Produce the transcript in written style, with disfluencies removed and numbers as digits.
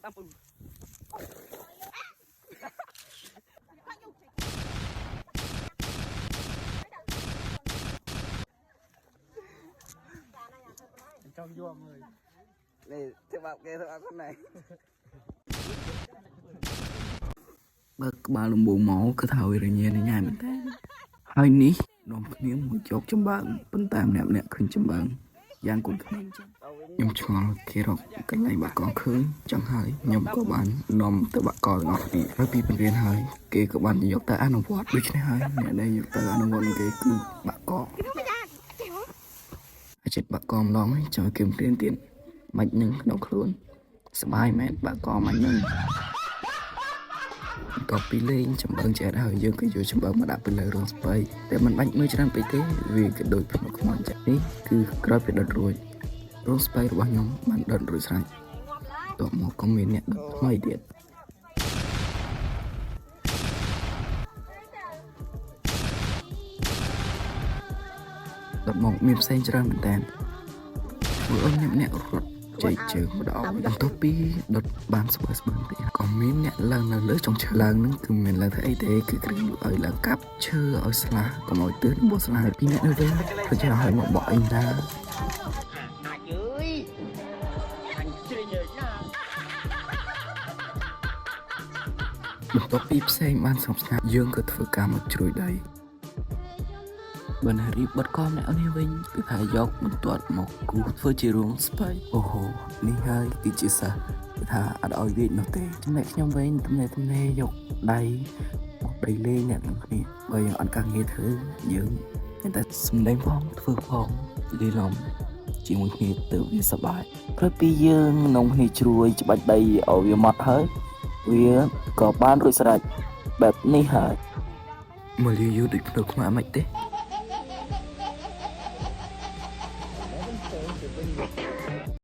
ចង់យកមើល នេះធ្វើបាបគេធ្វើបាបខ្លួនឯងបើក្បាលលំបងមកគឺថាវារញ៉េរញ៉ៃមែនតើហើយនេះនាំគ្នាមកយកចំបើងប៉ុន្តែម្នាក់ម្នាក់ឃើញចំបើងយ៉ាងកូនក្មេងចឹងខ្ញុំឆ្ងល់គេរកកន្លែងបាក់កឃើញចឹងហើយខ្ញុំក៏បាននាំទៅបាក់កទាំងអស់គ្នាហើយពីបង្រៀនហើយគេក៏បានយកទៅអនុវត្តដូច្នេះហើយអ្នកដែលយកទៅអនុវត្តនឹងគេគឺបាក់កអាចិត្តបាក់កម្ដងហើយចូលគេបង្រៀនទៀតមិននឹងក្នុងខ្លួនសบายមែនបាក់កមិននឹង បន្ទាប់ពីលេងចំបើងឆ្អែតហើយយើងក៏យកចំបើងមកដាក់ពីលើរងស្ពៃតែមិនបាច់មើលច្រើនពេកទេវាក៏ដូចភ្នំខ្មោចចឹងនេះគឺក្រោយពីដុតរួចរងស្ពៃរបស់ខ្ញុំបានដុតរួចស្រេចតបមកក៏មានអ្នកដុតថ្មីទៀតដុតមកមានផ្សេងច្រើនមែនតើធ្វើឲ្យអ្នកអ្នករត់ជែកជើងមកដល់បន្ទាប់ពីដុតបានស្បើស្បើទៀតក៏មានអ្នកឡើងនៅលើចុងឈើឡើងនឹងគឺមិនឡើងធ្វើអីទេគឺគ្រាន់ឲ្យឡើងកាប់ឈើឲ្យស្លាស់កុំឲ្យទឿនបោះស្លាស់ពីអ្នកនៅវិញទៅចេះឲ្យមកបកអីណា អាចអើយអញជ្រេញណា បន្ទាប់ពីផ្សេងបានស្ងប់ស្ងាត់យើងក៏ធ្វើការមកជ្រួយដីបើណារីបបិទកមអ្នកនេះវិញគឺថាយកបន្ទាត់មកគូសធ្វើជារូងស្បៃអូហូនេះហើយគឺជាសិស្សគឺថាអត់ឲ្យវាចនោះទេចំណែកខ្ញុំវិញទំនេរទំនេរយកដៃមកដីលេងអ្នកទាំងគ្នាបើយើងអត់ការងារធ្វើយើងមានតែសំដែងផងធ្វើផងលាយឡំជាមួយគ្នាទៅវាសប្បាយក្រោយពីយើងនំគ្នាជ្រួយច្បាច់ដីឲ្យវាម៉ត់ហើយ វាក៏បានរួចស្រេចបែបនេះហើយមកលីយូរដូចភ្នៅខ្មាក់មិនទេ